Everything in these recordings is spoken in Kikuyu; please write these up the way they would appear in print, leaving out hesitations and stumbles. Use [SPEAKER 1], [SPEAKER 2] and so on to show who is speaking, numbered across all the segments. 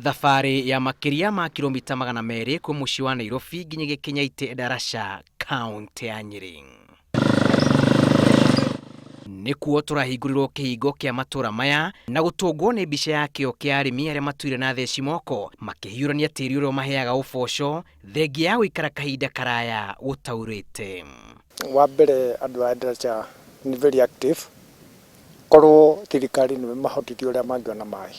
[SPEAKER 1] Thabarĩ ya makĩria ma kilomita 200 kuma mũciĩ wa Nairobi nginyagia Kĩnyaitĩ Endarasha, kaũntĩ ya Nyĩrĩ. Nĩkuo tũrahingũrĩrwo kĩhingo kĩa matũra maya na gũtũngwo nĩ mbica ya kĩo kĩa arĩmi arĩa matuire na theci moko makĩhiũrania tĩri ũrĩa ũmaheaga ũboco thengia ya gũikara kahinda karaya gũtaurĩte.
[SPEAKER 2] Wa mbere andũ a Endarasha nĩ very active, korwo thirikari nĩ ĩmahotithie ũrĩa mangĩona maĩ.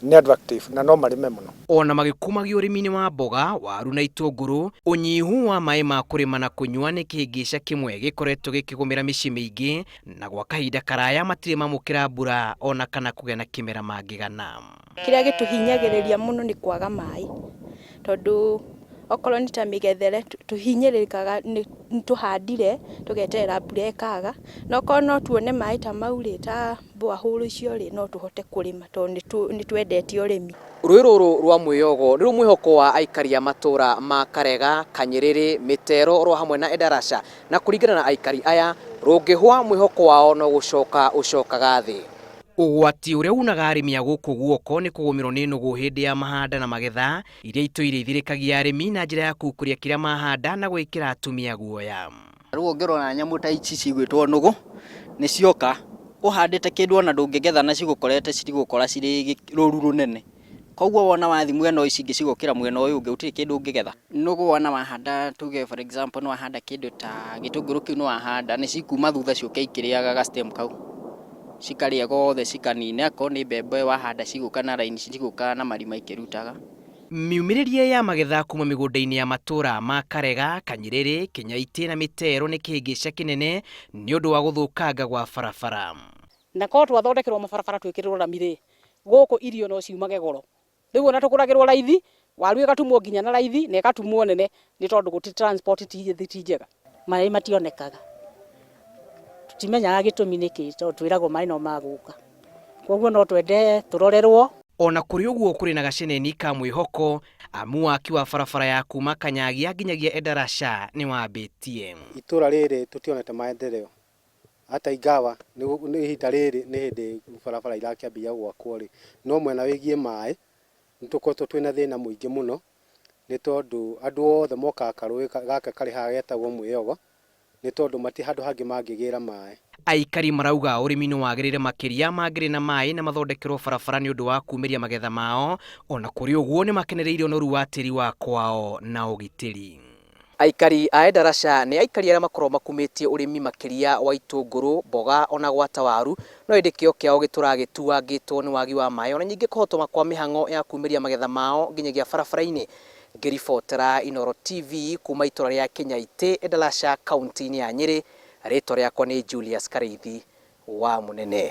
[SPEAKER 2] Nĩ andũ active na no marĩme mũno.
[SPEAKER 1] Ona magĩkumagio ũrĩmi-inĩ wa mboga, waru na itũngũrũ, ũnyihu wa maĩ ma kũrĩma na kũnyua nĩ kĩhĩngĩca kĩmwe gĩkoretwo gĩkĩgũmĩra mĩciĩ mĩingĩ na gwa kahinda karaya matirĩ mamũkĩra mbura ona kana kũgĩa na kĩmera mangĩgana.
[SPEAKER 3] Kĩrĩa gĩtũhinyagĩrĩria mũno nĩ kwaga maĩ, tondũ okorwo nĩ ta mĩgethere tũhinyĩrĩrĩkaga nĩ tũhandire tũgeterera mbura ĩkaga, no korwo no tuone maĩ ta mau rĩ, ta borehole icio rĩ, no tũhote kũrĩma tondũ nĩ twendete ũrĩmi.
[SPEAKER 1] Rũĩ rũrũ rwa Mwĩyogo nĩruo mwĩhoko wa aikari a matũra ma Karega, Kanyĩrĩrĩ, Mĩtero oro hamwe na Endarasha na kũringana na aikari aya rũngĩhwa mwĩhoko wao no gũcoka ũcokaga thĩ. Ũgwati ũrĩa unaga arĩmi a gũkũ guoko nĩ kũgũmĩrwo nĩ nũgũ hĩndĩ ya mahanda na magetha iria itũire ithirĩkagia arĩmi na njĩra ya kũkũria kĩrĩa mahanda na gwĩkĩra atumia guoya.
[SPEAKER 4] Rĩu ũngĩrora nyamũ ta ici cigwĩtwo nũgũ, nĩ cioka, ũhandĩte kĩndũ ona ndũngĩgetha na cigũkorete cirigũkora cirĩ rũru rũnene. Koguo wona wathiĩ mwena ũyũ ici ingĩ cigũkĩra mwena ũyũ ũngĩ gũtirĩ kĩndũ ũngĩgetha. Nũgũ wona wahanda tuge for example nĩ wahanda kĩndũ ta gĩtũngũrũ kĩu nĩ wahanda, nĩ cikuma thutha ciũke ikĩrĩaga ga stem kau. Cikarĩa gothe cikanine, akorwo nĩ mbembe wahanda cigũka na raini cigũka na marima ikĩrutaga.
[SPEAKER 1] Miumĩrĩrie ya magetha kuma mĩgũnda-inĩ ya matũra ma Karega, Kanyĩrĩrĩ, Kĩnyaitĩ na Mĩtero nĩ kĩhĩngĩca kĩnene nĩ ũndũ wa gũthũkanga gwa barabara.
[SPEAKER 5] Na korwo twathondekerwo mabarabara twĩkĩrĩrwo rami rĩ, gũkũ irio no ciumage goro. Rĩu ona tũgũragĩrwo raithi, waru ĩgatumwo nginya na raithi na ĩgatumwo nene nĩ tondũ gũtirĩ transport ti njega.
[SPEAKER 6] Maĩ mationekaga, tũtimenyaga gĩtũmi nĩ kĩĩ tondũ twĩragwo maĩ no magũka. Koguo no twende tũrorerwo.
[SPEAKER 1] Ona kũrĩ ũguo kũrĩ na gaceneni ka mwĩhoko amu waki wa barabara ya kuma Kanyagia nginyagia Endarasha nĩ wambĩtie.
[SPEAKER 2] Itũra rĩrĩ tũtionete maendeleo hata ingawa nĩ ihinda rĩrĩ nĩ hĩndĩ barabara irakĩambia gwakwo rĩ, no mwena wĩgiĩ maĩ nĩ tũkoretwo twĩna thĩna mũingĩ mũno nĩ tondũ andũ othe mokaga karũĩ gaka karĩ haha getagwo Mwĩyogo nĩ tondũ matirĩ handũ hangĩ mangĩgĩra maĩ.
[SPEAKER 1] Aikari marauga ũrĩmi nĩ wagĩrĩre makĩria mangĩrĩ na maĩ na mathondekerwo barabara nĩ ũndũ wa kumĩria magetha mao. Ona kũrĩ ũguo nĩ makenereire ũnoru wa tĩri wa kwao na ũgitĩri. Aikari a Endarasha nĩ aikari arĩa makoragwo makumĩtie ũrĩmi makĩria wa itũngũrũ, mboga ona gwata waru, no ĩndĩ kĩo kĩao gĩtũraga gĩtuangĩtwo nĩ wagi wa maĩ ona ningĩ kũhotoma kwa mĩhang'o ya kumĩria magetha mao nginyagia barabara-inĩ. Ngĩribotera Inooro TV kuma itũra rĩa Kĩnyaitĩ, Endarasha, kaunti-inĩ ya Nyĩrĩ, rĩtwa rĩakwa nĩ Julius Karĩithi wa Mũnene.